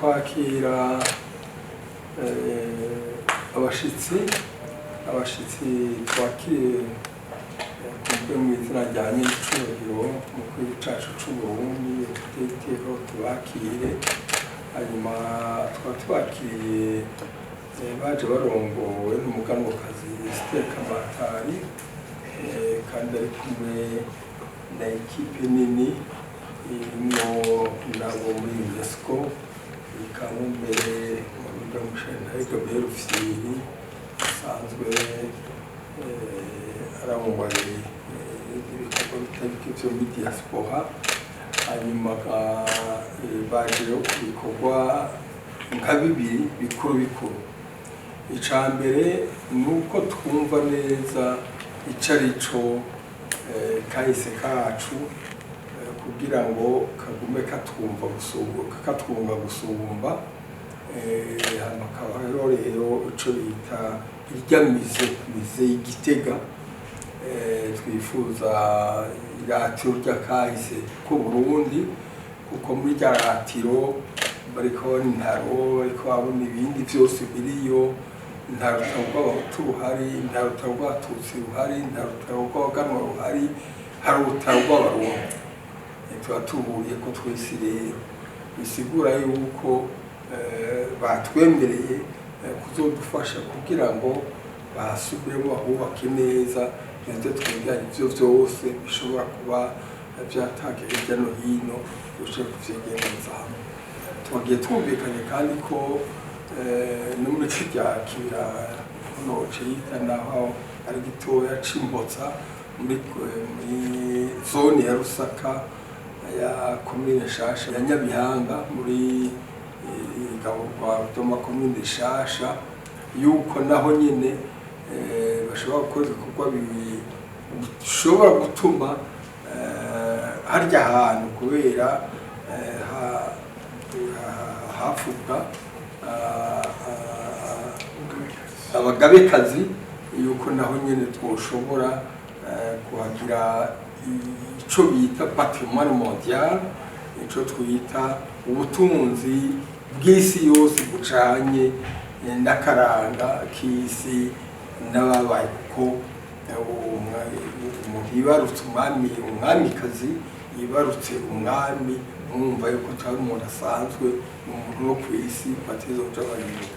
Kwakira abashitsi twakiriye kumve mu izina rya nyiricubahiro umukuru w'igihugu cacu c'Uburundi, tutiteko tubakire. Hanyuma tukaba tubakiriye baje barongowe n'umuganwakazi Esther Kamatari, kandi ari kumwe na équipe nini irimwo nabo muri UNESCO, ikaba mbere mu mushingantahe Gabriel Rufyiri asanzwe arongoye ibikorwa bitari bike vyo muri diaspora. Hanyuma baje rero ku bikorwa nka bibiri bikuru bikuru. Ica mbere ni uko twumva neza ico ari co kahise kacu, kugira ngo kagume katwumva gusumba, katwunga gusumba. Hanyuma hakaba hariho rero ico bita irya musée y'Igitega. Twifuza iratiro ry'akahise k'Uburundi, kuko muri rya ratiro bariko babona intaro, bariko babona ibindi vyose biriyo. Nta rutaro rw'Abahutu ruhari, nta rutaro rw'Abatutsi ruhari, nta rutaro rw'Abaganwa ruhari, hari urutaro rw'Abarundi. Tuba tuhuriye ko twese rero bisigura yuko batwemereye kuzodufasha kugira ngo basubiremo, bahubake neza, duheze twegeranye ivyo vyose bishobora kuba vyatakaye hirya no hino, dushobore kuvyegereza hamwe. Twagiye twumvikanye kandi ko no muri kirya kibira noce yita naho ari gitoya c'Imbotsa, muri zone ya Rusaka ya komine nshasha ya Nyabihanga, muri igaburwa ry'amakomine nshasha, yuko naho nyene bashobora gukora ibikorwa bishobora gutuma harya hantu, kubera hafubwa abagabekazi, yuko naho nyene twoshobora kuhagira ico bita patrimoine mondial, ico twita ubutunzi bw'isi yose bucanye n'akaranga k'isi n'ababaye, kuko umuntu yibarutse umwami, umwamikazi yibarutse umwami, mwumva yuko atari umuntu asanzwe, ni umuntu wo ku isi bateza kuja baribuka.